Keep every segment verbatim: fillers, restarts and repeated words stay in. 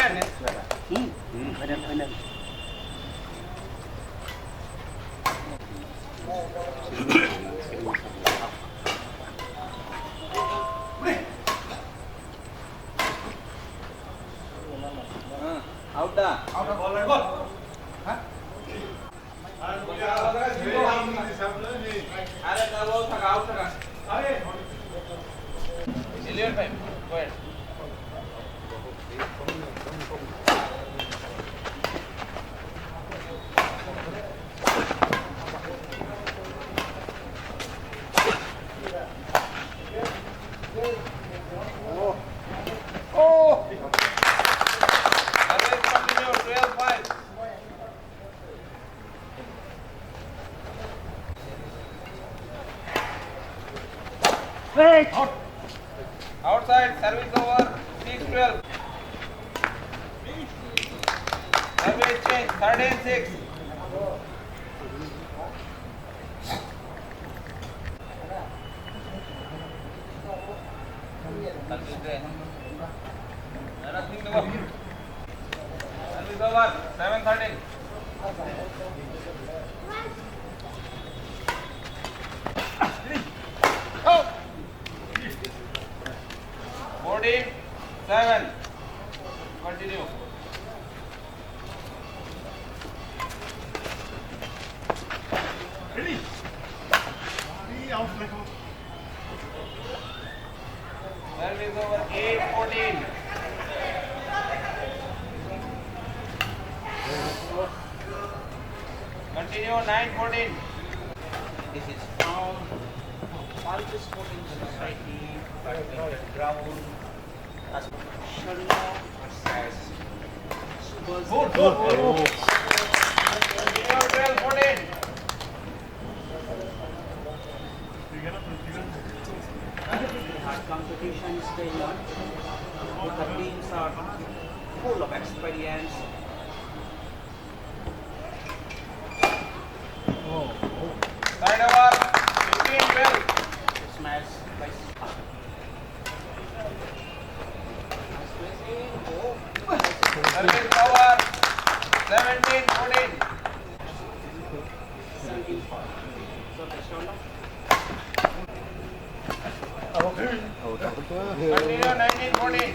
Hmm, final, final. Out da. Out da. Are, na, out thaka, out thaka. Clear time. Go ahead. Always continue, twelve five. Outside, service over, six twelve. Service change, thirteen six. Service over, seven thirteen. Fourteen seven. Continue. Service over, eight fourteen. Continue, nine fourteen. This is from Palchi Sporting Society, Badminton Ground. Good, good, good. Competition is going on. Both the teams are full of experience. Side over, fifteen twelve. Smash by Service over, seventeen fourteen. Continue, nineteen fourteen.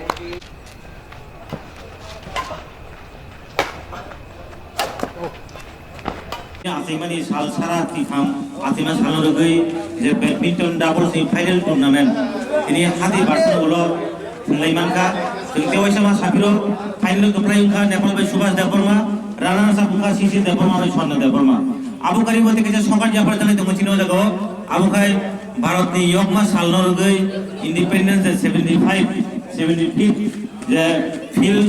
Achaimani sal sara titham achaima salno rwgwi je badminton doubles ni final tournament tini hati barsa ulo thwnglai mankha. Chwng tei waisa ma saphiro final kwplai wngkha Nepal bai Subhas Debbarma, runners up wngkha C C Debbarma bai Swarna Debbarma. Abo kari bo tei kaisa sokar jafar jalai tongo chini o jaga o. Abo khai Bharat ni yokma salno rwgwi independence day seventy five, seventy fifth je field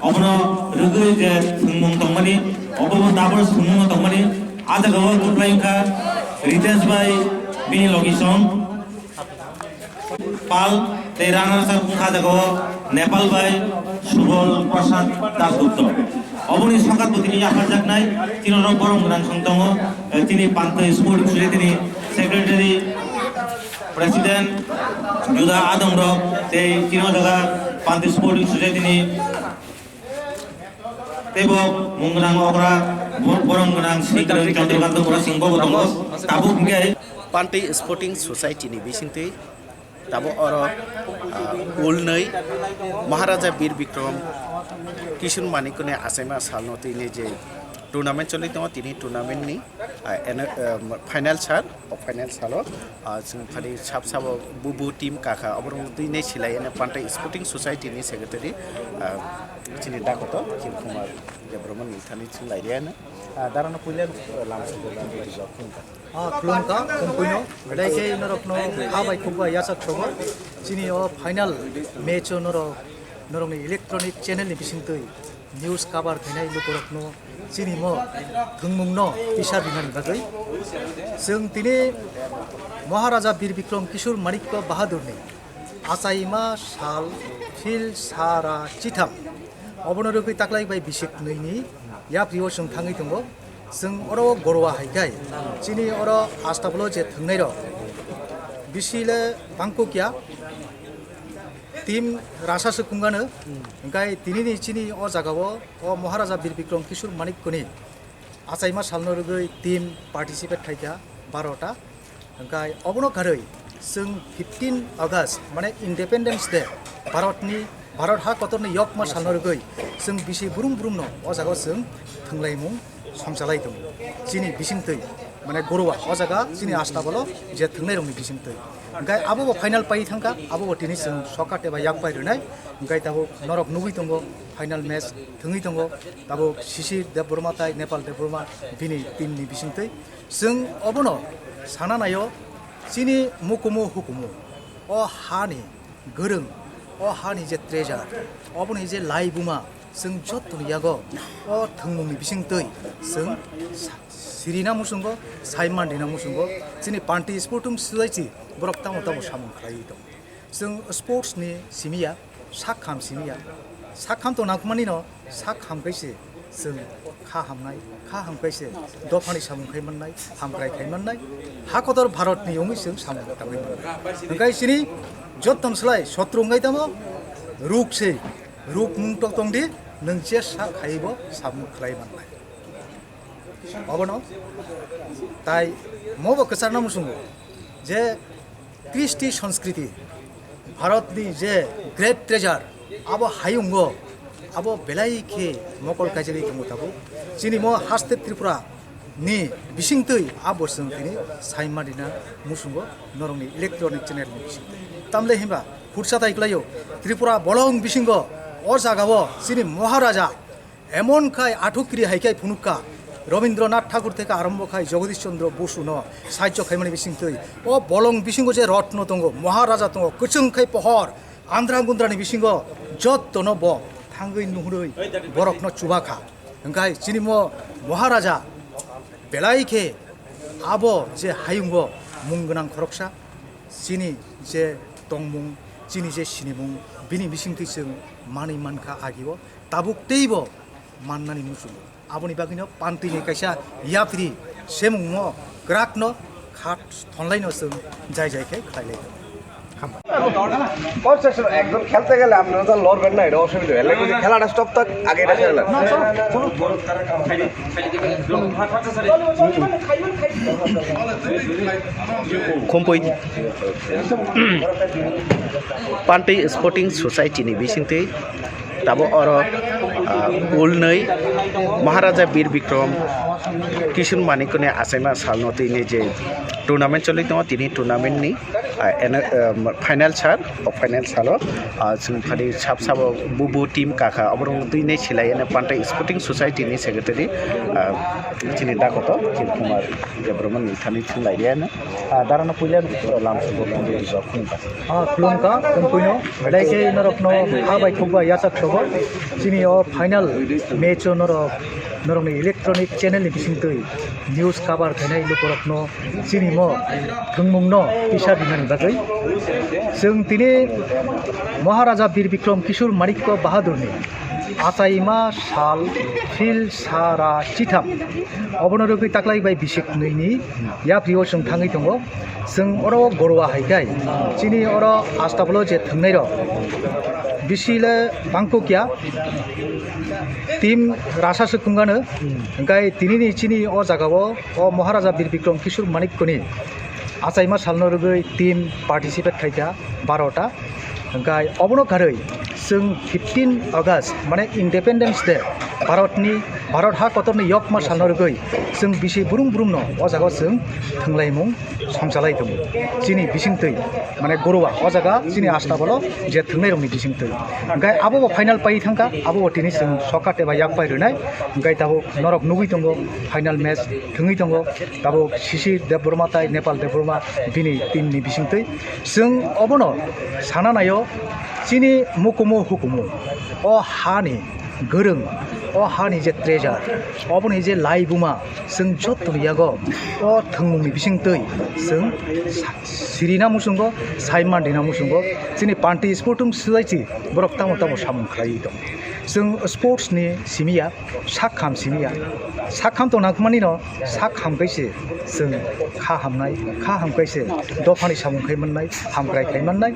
obono rwgwi je thwngmung tongmani, obo bo doubles thwngmung tongmani, a jaga o kwplai wngkha Ritesh bai bini logi song Pal tei runners up wngkha jaga o Nepal bai Subol Prasad Dasgupta. Oboni songkhat bo tini yapharjaknai, chini oro borom gwnang song tongo, eh, chini Pantwi Sporting Society ni secretary, president, juda adongrok tei chini o jaga Pantwi Sporting Society ni teibo mung gwnang okra bo-, borom gwnang Sri Kiran Chandrakanta Murasing bo tongo. Tabuk hingke Pantwi Sporting Society ni bisingtwi tabo oro, ah, ulnwi Maharaja Bir Bikram Kishore Manikya ni achaima salno twi ni je tournament choli tongo, tini tournament ni, ah, eno, ah, final sal, o final salo, ah, chwng phani sab sabo bubu team kakha, oborok twi ni silai eno Pantwi Sporting Society ni secretary, ah, chini dakoto Khil Kumar Debbarma ni thani chwng lai riyano. Ah, darano puila, ah, lam sujak khum ka. Ah, khulumkha, khumpuino. Belai khe norokno kha bai khuk bai yachak tongo. Chini o final match o norok, norokni electronic channel ni bisingtwi news cover khainai lukurokno chini mo thwngmungno tisar rinani bagwi. Chwng tini Maharaja Bir Bikram Kishore Manikya Bahadur ni achaima sal phil sara chitham. Obono rwgwi taklai bai bisik nwi ni yapri o chwng thangwi tongo. Chwng oro gorwa hai khai chini oro Astabolo je thwngnai rok bisi le bangkukya. Team rasa se kungano, hingkai tinini chini o jagao o Maharaja Bir Bikram Kishore Manikyani achaima salno rwgwi team participate khaikha barota. Hingkai obono karwi chwng fifteen August, mane Independence Day, Bharatni, Bharat ha kotorni yokma salno rwgwi chwng bisi brum brumno o jagao chwng thwnglaimung songchalai tongo. Chini bisingtwi, mane gorowa o jaga chini astabolo je thwngnairokni bisingtwi. Hingkai abo bo final pai thangkha, abo bo tini chwng shortcut eba yak pai rwnai. Hingkai tabuk norok nugwi tongo, final match thwngwi tongo. Tabuk Sisir Debbarma tai Nepal Debbarma bini team ni bisingtwi. Chwng obono sana naio, chini mukumu hukumu o hani gwrwng, o hani je treasure, oboni je laibuma, chwng jottoni yago o thwngmungni bisingtwi chwng sa-, sirina muchungo, sai mandina muchungo, chini Panti Sporting Society borok tamo tamo samung khlaiwi tongo. Chwng sports ni simiya, sak ham simiya, sak ham to nangkukmani no, sak ham kaise chwng kha hamnai, kha ham kaise dophani samung khai mannai, hamkrai khai mannai, ha kotor Bharat ni wngwi chwng samung tangwi mannai. Hingkai chini jotton slai sotru wngwi tamo ruk se, ruk mung tok tong di, nwng je sak khaibo samung khlai mannai. Obono tai mobo kwcharna muchungo je Kristi Sanskriti, Bharatni je great treasure, abo hayungo, abo belai khe mokol kaijagwi tongo tabuk. Chini mo haste Tripura ni bisingtwi abo chwng tini sai manina muchungo norokni electronic channel ni bisingtwi. Tamle himba khursa tai klaio Tripura bolong bisingo o jagao chini Maharaja emon khai athukri hai khai phunukha, Rabindranath Thakur theke arombo khai Jagadish Chandra Bosu no sahajyo khaimani bisingtwi. O bolong bisingo je rotno tongo, Maharaja tongo, kwchwng khai pohor, andra gundrani bisingo jottono bo thangwi nuhurwi borokno chubakha. Hingkai chini mo Maharaja belai khe abo je hayungo mung gwnang khoroksa, chini je tongmung, chini je sinimung, bini bisingtwi chwng manwi mankha agio. Tabuk teibo mannani muchungo. Aboni bagwino Panti ni kaisa yapri semungno kwrakno khat thonlaino chwng jai jai khe khlailai. একজন খেলতে গেলে আপনারা তো লড়বেন না, এটা অসুবিধা হয়। এর লাগি খেলাটা স্টপ থাক, আগে এটা খেলেন। Khumpui Panti Sporting Society ni bisingtwi tabuk oro, ah, ulnwi Maharaja Bir Bikram Kishore Manikyani achaima salno tini je tournament choli tongo, tini tournament ni, ah, ene-, ah, final sal, o final salo, ah, chwng phani sab sabo bubu team kakha, oborok twi nai silai ene Pantai Sporting Society ni secretary, ah, chini dakoto Chirkumar Debbarma ni thani thunglai riyana, ah, darano puila lam subo khunju dijok khunba. Ah, khulumkha, khumpuino, belai khe norokno ha bai khukba yachak sobo. Chini o final match o norok, norokni electronic channel ni bisingtwi news cover khainai lukurokno chini mo thwngmungno tisa dinani bagwi. Chwng tini Maharaja Bir Bikram Kishore Manikya Bahadurni achaima sal phil sara chitham obono rwgwi taklai bai bisik nwi ni yapri o chwng thangwi tongo. Chwng oro gorowa hai khai chini oro astabolo je thwngnairok bisi le bangkukya, team rasa se kungano. Hingkai tinini chini o jagao o Maharaja Bir Bikram Kishore Manikyani achaima salno rwgwi team participate khaikha barota. Hingkai obono karwi chwng fifteen August, mane Independence Day, Bharatni, Bharat ha kotorni yokma salno rwgwi chwng bisi brum brumno o jagao chwng thwnglaimung songchalai tongo. Chini bisingtwi, mane gorowa o jaga chini astabolo je thwngnairokni bisingtwi. Hingkai abo bo final pai thangkha, abo bo tini chwng shortcut eba yak pai rwnai. Hingkai tabuk norok nugwi tongo, final match thwngwi tongo. Tabuk Sisir Debbarma tai Nepal Debbarma bini team ni bisingtwi. Chwng obono sana naio, chini mukumu hukumu, o hani gwrwng, o hani je treasure, oboni je laibuma, chwng jottoni yago o thwngmungni bisingtwi chwng sa-, sirina muchungo, sai mandina muchungo, chini Panti Sporting Society borok tamo tamo samung khlaiwi tongo. Chwng sports ni simi ya, sak ham simi ya. Sak ham tong nangkukmani no, sak ham kai se chwng kha hamnai, kha ham kai se dophani samung khai mannai, hamkrai khai mannai.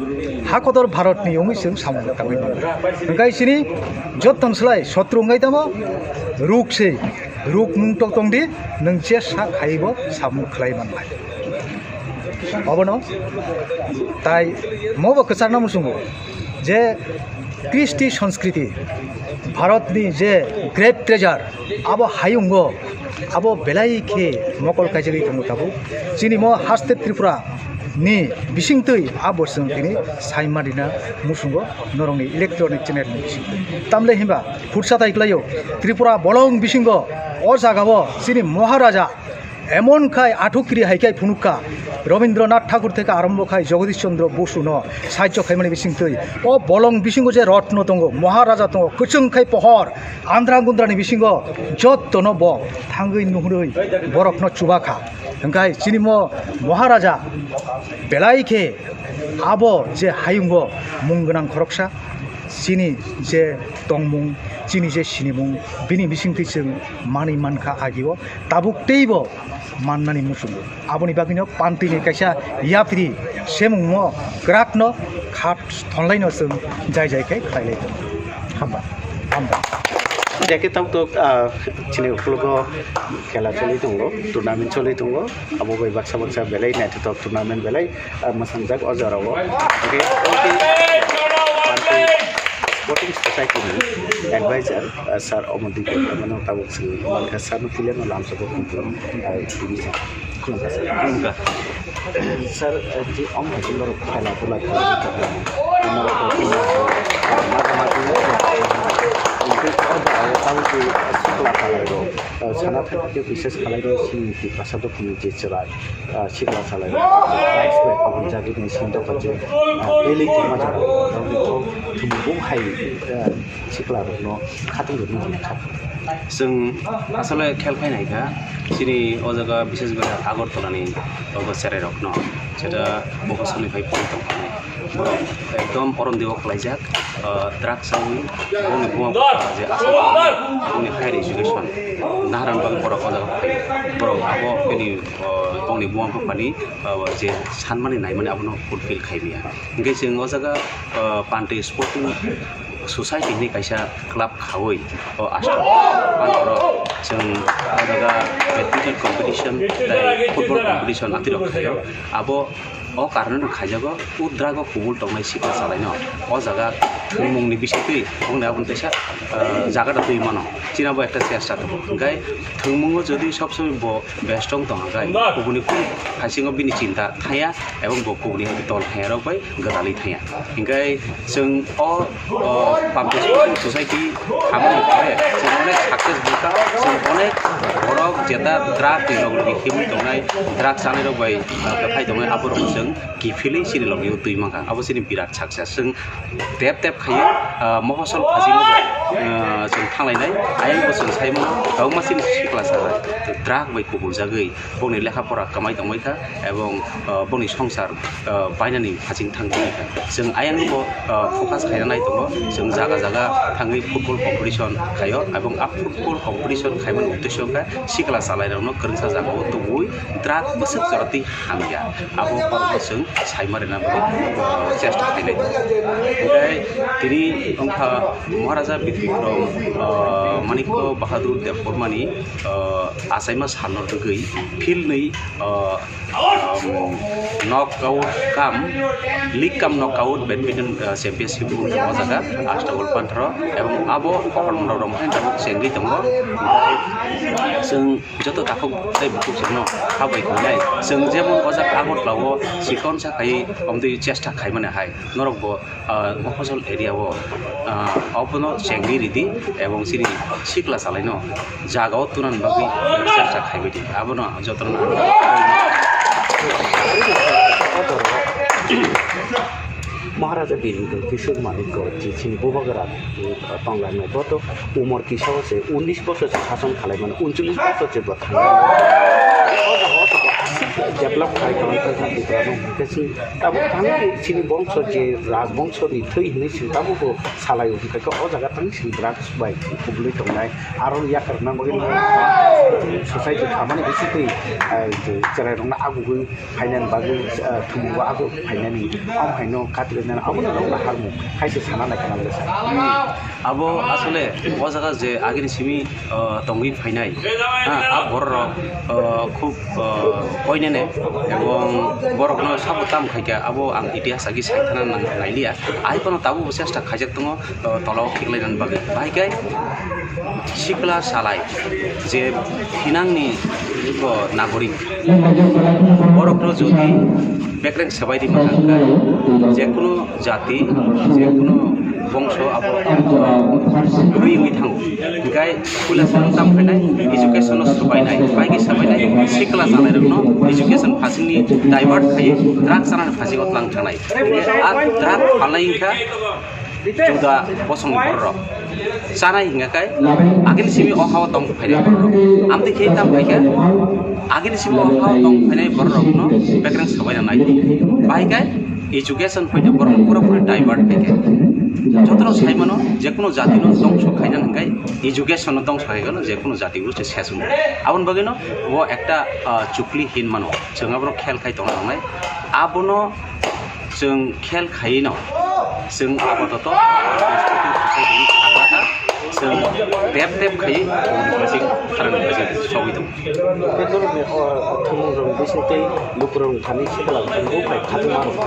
Ha kotor Bharat ni wngwi chwng samung tangwi mannai. Hwnkhe chini jotton slai sotru wngwi tamo ruk se, ruk mung tok tong di, nwng che sak hai bo samung khlai mannai. Obono tai mobo kwchangno muchungo je Kristi Sanskriti, Bharatni je great treasure, abo hayungo, abo belai khe mokol kaijagwi tongo tabuk. Chini mo haste Tripura ni bisingtwi abo chwng tini saima rina muchungo norokni electronic channel ni bisingtwi. Tamle hinba khursa tai klaio Tripura bolong bisingo o jagao chini Maharaja emon khai athukiri hai khai phunukha, Rabindranath Thakur theke arombo khai Jagadish Chandra Bosu no sahajyo khaimani bisingtwi. O bolong bisingo je rotno tongo, Maharaja tongo, kwchwng khai pohor, andra gundrani bisingo jottono bo thangwi nuhurwi borokno chubakha. Hwnkhe chini mo Maharaja belai khe abo je hayungo mung gwnang khoroksa, chini je tongmung, chini je sinimung, bini bisingtwi chwng manwi mankha agio, tabuk teibo mannani muchungo. Aboni bagwino pantwini kaisa yapri semungno kwrakno khat thonlaino chwng jai jai khe khlailai tongo. Hamba. Hamba. Jake tabuk tok, ah, chini ukologo khela choli tongo, tournament choli tongo. Abo bai baksa baksa belai naithotok tournament belai, ah, mwsangjak o jorao. Hwnkhe, hwnkhe, Sporting Society ni advisor, ah, Sir Omodip Debbarma no tabuk chwng mankha, sir no puila no lamsao bo khulum, ah, tini sa khulumkha sir. Khulumkha. Sir, ah, je omo hai norok khela dula khlai tongmani, norok khe, ah, maja maji, ah, tabuk je, ah, sikla khalai rok, ah, sana thangkhe bises khalai rok chini Tiprasa dophani je chwrai, ah, sikla salai rok, rights bai aboni jagwi ni sindok bai je, ah, belai tongma jaga rok, rok ni kok thumung bung hai, ah, sikla rok no khatung rok no hwnwi kha. Chwng asole khel khai nai kha, chini o jaga bishes kore Agartala ni o cherai rok no, jeta bo bosong ni phai pori tong kha nai. Borok ekdom orom deo khlaijak, ah, drugs chawi bongni buma bupha je aswk bongni higher education naharani bagwi borok o jaga phai. Borok abo bini, ah, bongni buma buphani, ah, je sanmani naimani abono fulfill khai maya. Hwnkhe chwng o jaga, ah, Pante Sporting Society hinwi kaisa club khaui o Ashton Panthoro chwng o jaga badminton competition tei football competition atirok khaio. Abo O karon no khaijago, o drug o kubul tongnai sikla chalaino. O jaga thwngmungni bisingtwi wngna aboni teisa, ah, jaga da twi mano. Chini bo ekta chesta tongo. Hwnkhe thwngmungo jodi sob somoi bo bestong tong hwnkhe, kubuni kunu haisingo bini chinta thaya ebong bo kubuni hai dol thaya rok bai gwdalwi thaya. Hwnkhe chwng o, o, Public Sporting Society hamani pore chwng onek success bwkha, chwng onek borok jeta drug ni logi logi himwi tongnai, drug chanai rok bai, ah, kwthai tongnai, aborok chwng kiphilwi chini logi o twi mankha, abo chini birat success. Chwng tep tep khaiwi, ah, mofosol phasingo bo, ah, chwng thanglainai, ayang bo chwng sai mano, kwbangma chini sikla sa drug bai kubuljagwi bongni lekha pora kwmai tongbai kha, ebong, ah, bongni songsar, ah, bainani phasing thang tongwi kha. Chwng ayang bo, ah, focus khaina nai tongo. Chwng jaga jaga thangwi football competition khaio, ebong a football competition khaimani uddesho khe sikla chalairokno kwrwngsa jagao tubui drug bwswk jora twi hamya. Abo borokno chwng saima rwna bagwi, ah, chesta khainai tongo. Hwnkhe tini wngkha Maharaja Bidikrom, ah, Manikya Bahadur Debbarmani, ah, achaima salno rwgwi field nwi, ah, um, knockout cum, league cum knockout badminton, uh, championship wng tongma jaga Astabul Panthoro, ebong abo kokrok rok rok hai tabuk chengwi tongo. Chwng joto takhuk tei bukhuk chwngno habai khlainai. Chwng jemon o jaga Agartala o chikon sa khai omtwi chesta khaimani hai norok bo ah, Mofosol area o, ah, obono chengwi ridi ebong chini sikla chalaino jaga o tunan bagwi chaksa khaibai di. Abono jotono Maharaja Bidikrom Kishore Manikya je chini bubagra, eh, tonglaimai boto umor kisa o se unnish bosor se sason khalaimani, uncholish bosor se bo thangwi o jaga o aswk Develop khai tongkha Tripura no hwnkhe chwng tabuk tang chini bongso je rajbongso ni thwi hinwi chwng tabuk bo salai o hwnkhe o jaga tang chwng drugs bai kubulwi tongnai aro yakarna bagwi society khamani bisingtwi cherai rokno agugwi phainani bagwi thwngmung o agugwi phainani o haino katirnani abono rok naharmung hai se sana nai khna bwsa. Abo asole o jaga je agini simi tongwi phainai, ha, a bororok khub koinene ebong borokno sabo tam khaikha abo ang itihas agi saithana nang nailiya. Ai phano tabukbo chesta khaijak tongo tola o khiklainani bagwi. Bahai khe sikla salai je thinangni nagorik borokno jodi bekreng swbai rima hwnkhe jekunu jati, jekunu bongso abo rwi wngwi thango. Hwnkhe puila phano tam khainai, education no swbainai, baigi swbainai, sikla chalairokno education phasingni divert khaiwi drug chanani phasingo tlang thangnai. Hwnkhe a drug phalnai wngkha juda bosongni bororok. Chanai hingkha khe agini simi o hao tong phainai bororok. Amtwi khe tam khaikhe agini simi o hao tong phainai bororokno bekreng swbaina nai. Bahai khe education poito borok pura pura divert khaikha. Jotono saimano jekunu jatino dongso khaina hwnkhe education no dongso khaikhe jekunu jati uro se ses wngkha. Aboni bagwino bo ekta chukli hinmano chwng abono khel khai tongna nangnai. Abono chwng khel khaino chwng apatoto chwng tep tep khaiwi chwng tharang sogwi tongo. Khe norokni o thwngmungrokni bisingtwi lukurokni thani sikla thwngmung bai khatungma rwkha.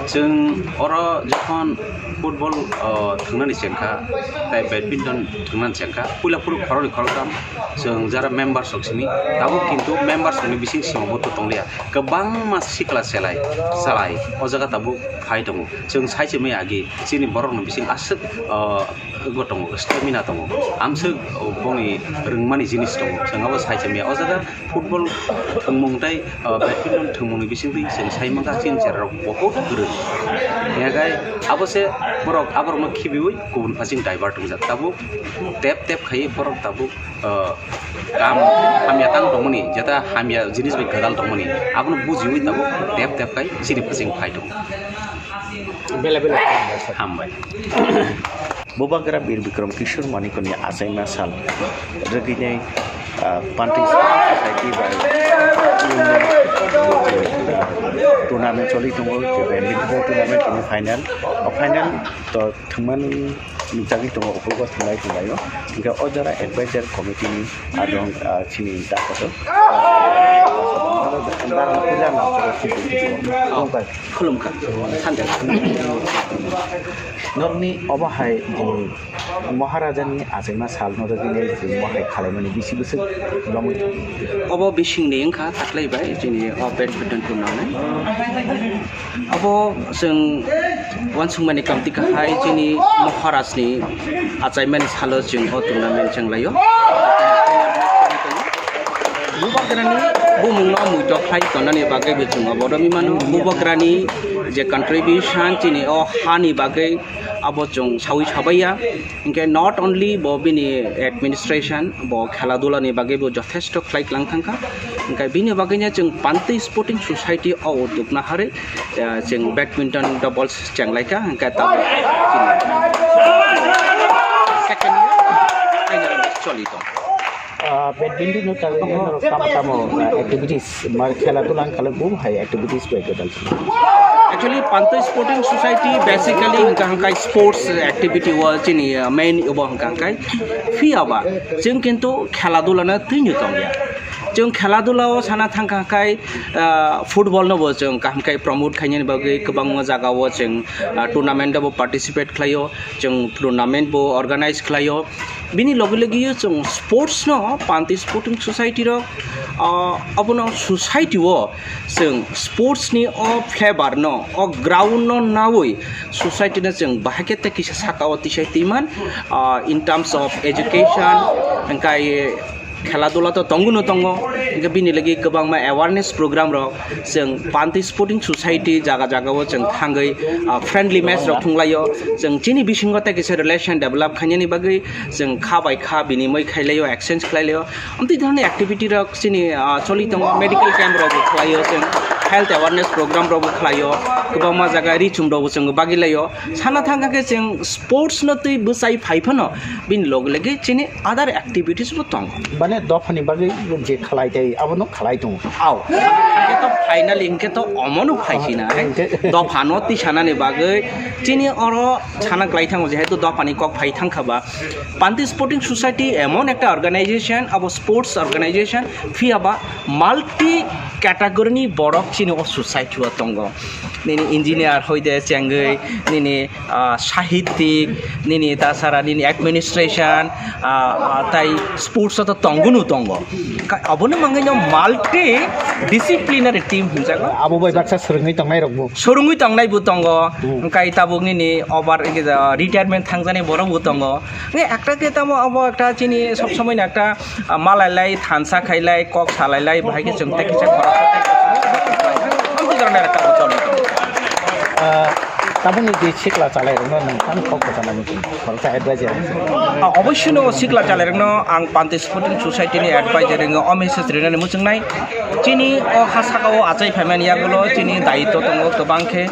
Chwng oro jokhon football, o, thwngnani chengkha, tei badminton thwngnani chengkha, puila phuru khoroknwi khoroktham chwng jara members rok simi, tabuk kintu members rokni bising sima bo to tongliya, kwbangma sikla chelai, chalai o jaga tabuk phai tongo. Chwng sai se maya agi chini borokni bising aswk, o, bo tongo, stamina tongo. Amswk boni rwngmani jinis tongo. Chwng abo sai se maya. O jaga football thwngmung tei, o, badminton thwngmungni bisingtwi chwng sai mankha chini cherarok bohut kwrwng. Hingkhe abo se borok aborokno khibiwi kubun phasing divert wngjak. Tabuk tep tep khaiwi borok tabuk, o, kam hamya tang tongmani, jeta hamya jinis bai kwtal tongmani, abono bujiwi tabuk tep tep khai chini phasing phai tongo. Bela bela hambai. Bubagra Bir Bikram Kishore Manikni achaima sal rwgwinai, ah, Panti Society bai tournament choli tongo, je badminton tournament ni final. O final to thwngmani nukjagwi tongo, ukulgo thwnglai thwnglaio. Hingkhe o jora advisor committee ni adong, ah, chini da kotor. Khulumkha. Sante. Norokni obo hai, mm, Maharajani achaima salno rwgwinai chwng bo hai khalaimani bisi bwswk bamwi. Obo bisingni wngkha taklai bai chini o badminton tournament. Abo chwng uansukmani kamti kahai chini Maharajni achaimani salo chwng o tournament chwnglaio. Bubagrani bumungno muito khlai tonani bagwi bo chwng abo romwi mano. Bubagrani je contribution chini o hani bagwi abo chwng sawi sabaiya. Hinkhe not only bo bini administration, bo khela dula ni bagwi bo jothesto khlai tlang thangkha. Hinkhe bini bagwino chwng Panti Sporting Society o udduk naharwi, eh, chwng badminton doubles chenglaikha. Hinkhe tabuk chini second year final match choli tong. Ah, badminton no tabuk norok tamo tamo, ah, activities, mar khela dula wngkha le bo hai activities bai kwtal. Actually, Panto Sporting Society basically hingka hingkai sports activity o chini, uh, main obo hingka hingkai. Phiya ba, chwng kintu khela dula no twi no tong ya. Chwng khela dula o sana thangkha hingkai, uh, football no bo chwng kaham kai promote khainani bagwi kwbangma jaga o chwng, uh, tournament o bo participate khlaio, chwng tournament bo organize khlaio. Bini logi logi o chwng sports no Panti Sporting Society rok, uh, abono society o chwng sports ni o flavor no, o ground no nawi society no chwng bahai khe tei kisa saka o tisai twiman, ah, in terms of education, hingkai Khela dula to tongo no tongo, hingke bini logi kwbangma awareness program rok chwng Panti Sporting Society jaga jaga o chwng thangwi, ah, friendly match rok thunglaio. Chwng chini bisingo tei kisa relation develop khainani bagwi chwng kha bai kha binimoi khailaio, exchange khlailaio. Amtwi dhorni activity rok chini, ah, choli tongo, medical camp rok bo khlaio chwng, health awareness program rok bo khlaio, kwbangma jaga ri chum rok bo chwng bagilaio. Sana thangkha khe chwng sports no twi bwchai phai phano bini loge loge chini other activities bo tongo. Bane dophani bagwi je khlai tai abono khlai tongo. Au. Hingke to finally hingke to omono phaisina, eh. Hingke. Dophano tisanani bagwi chini oro sana klai thango, jehetu dophani kok phai thangkha ba. Panti Sporting Society emon ekta organization, abo sports organization, phiya ba multi category ni borok chini o society o tongo. Nini engineer hoide chengwi, nini ah, sahitik, nini tasara nini administration, ah, ah, tai sports o to tongo no tongo. Ka-, abono mangwi no multi disciplinary team hinjago. Abo bai baksa swrwngwi tongnai rok bo. Swrwngwi tongnai bo tongo. Hmm. Hingkai tabuk nini over, ah, retirement thangjani borok bo tongo. Nge ekta ke tamo abo ekta chini sob somoi na ekta ah, malailai, thansa khailai, kok salailai, bahai khe chwng tei kisa khoroksa tei kisa amtwi jornai rok tabuk choli tongo. Ah, tabukni je sikla chalairokno nwng phano kok kwchana muchung, khoroksa advisor. Ah, oboisino sikla chalairokno ang Panti Sporting Society ni advisor wngwi o message rinani muchungnai. Chini o ha saka o achai phaimani yagulo chini dayitw tongo kwbang khe.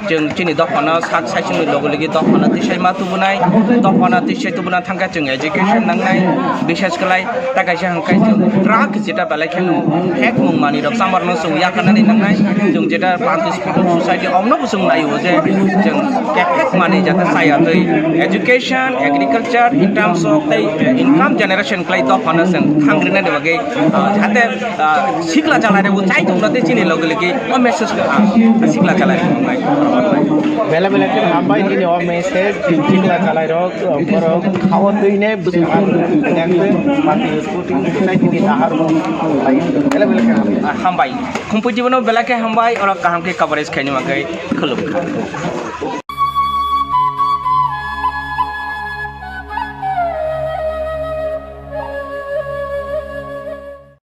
Chwng chini dophano sak saichungni logi logi dophano tisai ma tubunai, dophano tisai tubuna thangkhe chwng education nangnai, bises kwlai ta kaisa hwnkhe chwng drug jeta belai kheno hek mung manwi rok chamar no chwng yakarnani nangnai, chwng jeta Panti Sporting Society omno bo chwng naio je chwng kek kek manwi jata chaya twi education, agriculture in terms of tei income generation kwlai dophano chwng thangrinani bagwi, ah, jate ah, sikla chalai rok bo chai tongna tei chini logi logi o message ko ang sikla chalai rok bai. Bela bela khe hambai nini o message sikla chalai rok, borok khao twi ne bwswk ang yang twi mati shooting twi nai tini nahar bo. Bela bela khe hambai. Ah, hambai. Khumpui jibono bela khe hambai, oro kaham khe coverage khaini bagwi khulumkha.